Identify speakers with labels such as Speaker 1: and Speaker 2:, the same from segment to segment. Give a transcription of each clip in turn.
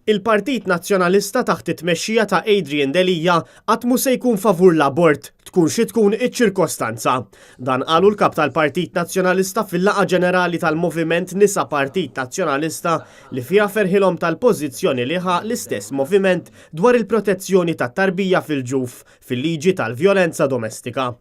Speaker 1: Il-Partit Nazzjonalista taħt it-tmexxija ta' Adrian Delia qatt mhu se jkun favur l-abort, tkun xi tkun iċ-ċirkostanza. Dan qalu l-Kap tal-Partit Nazzjonalista fil-laqgħa ġenerali tal-Moviment Nisa Partit Nazzjonalista li fiha ferħilhom tal-pożizzjoni li ħa l-istess moviment dwar il-protezzjoni tat-tarbija fil-ġuf fil-liġi tal-vjolenza domestika.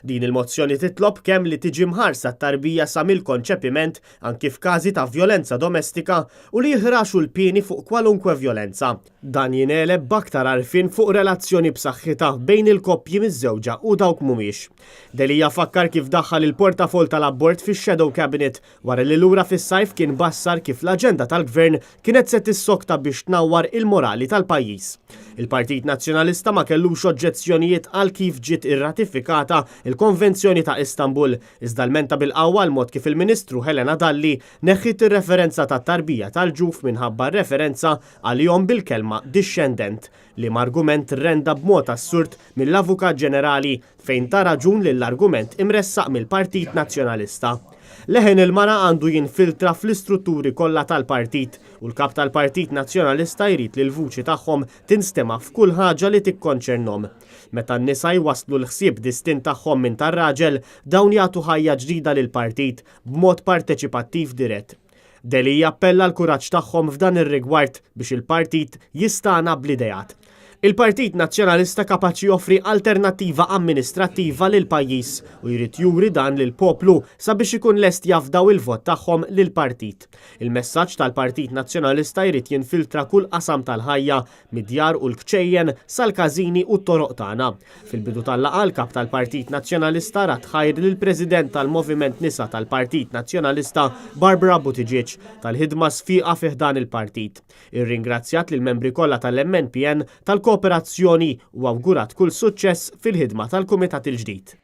Speaker 1: Din il-mozzjoni titlob kemm li tiġi mħarsa t-tarbija sa mill-konċepiment anki f'każi ta' vjolenza domestika u li jiħraxu l-pieni fuq kwalunkwe vjolenza. Dan jingħeleb b'aktar għarfien fuq relazzjoni b'saħħitha bejn il-koppji miżżewġa u dawk mhumiex. Delia fakkar kif daħħal il-portafoll tal-abort fix-Shadow Cabinet wara li lura fis-sajf kien bassar kif l-aġenda tal-Gvern kienet se tissokta biex tnawwar il-morali tal-pajjiż. Il-Partit Nazzjonalista ma kellux oġġezzjonijiet għal kif ġiet irratifikata l-Konvenzjoni ta' Istanbul, iżda lmenta bil-qawwa l-mod kif il-Ministru Helena Dalli neħħiet ir-referenza tat-tarbija tal-ġuf minħabba r-referenza għalihom bil-kelma dixxendent, liema argument rrenda b'mod assurd mill-Avukat Ġenerali fejn ta raġun lill-argument imressaq mill-Partit Nazzjonalista. Leħen il-mara għandu jinfiltra fl-istrutturi kollha tal-partit u l-Kap tal-Partit Nazzjonalista jrid li l-vuċi tagħhom tinstema' f'kull ħaġa li tikkonċernhom. Meta n-nisa jwasslu l-ħsieb distint tagħhom minn tar-raġel, dawn jagħtu ħajja ġdida lill-partit b'mod parteċipattiv dirett. Delia appella l-kuraġġ tagħhom f'dan ir-rigward biex il-partit jistagħna bl-ideat. Il-Partit Nazzjonalista kapaċi joffri alternattiva amministrattiva lill-pajjiż u jrid juri dan lill-poplu sabiex ikun lest jafdaw il-vot tagħhom lill-partit. Il-messaġġ tal-Partit Nazzjonalista jrid jinfiltra kull qasam tal-ħajja mid-djar u l-kċejjen sal-każini u t-toroq tagħna. Fil-bidu tal-laqgħa l-Kap tal-Partit Nazzjonalista radd ħajr lill-President tal-Moviment Nisa tal-Partit Nazzjonalista Barbara Buttigieg tal-ħidma sfiqa fi ħdan il-partit. Irringrazzjat lill-membri kollha tal-MNPN tal-kooperazzjoni u awgurat kull suċċess fil-ħidma tal-Kumitat il-ġdid.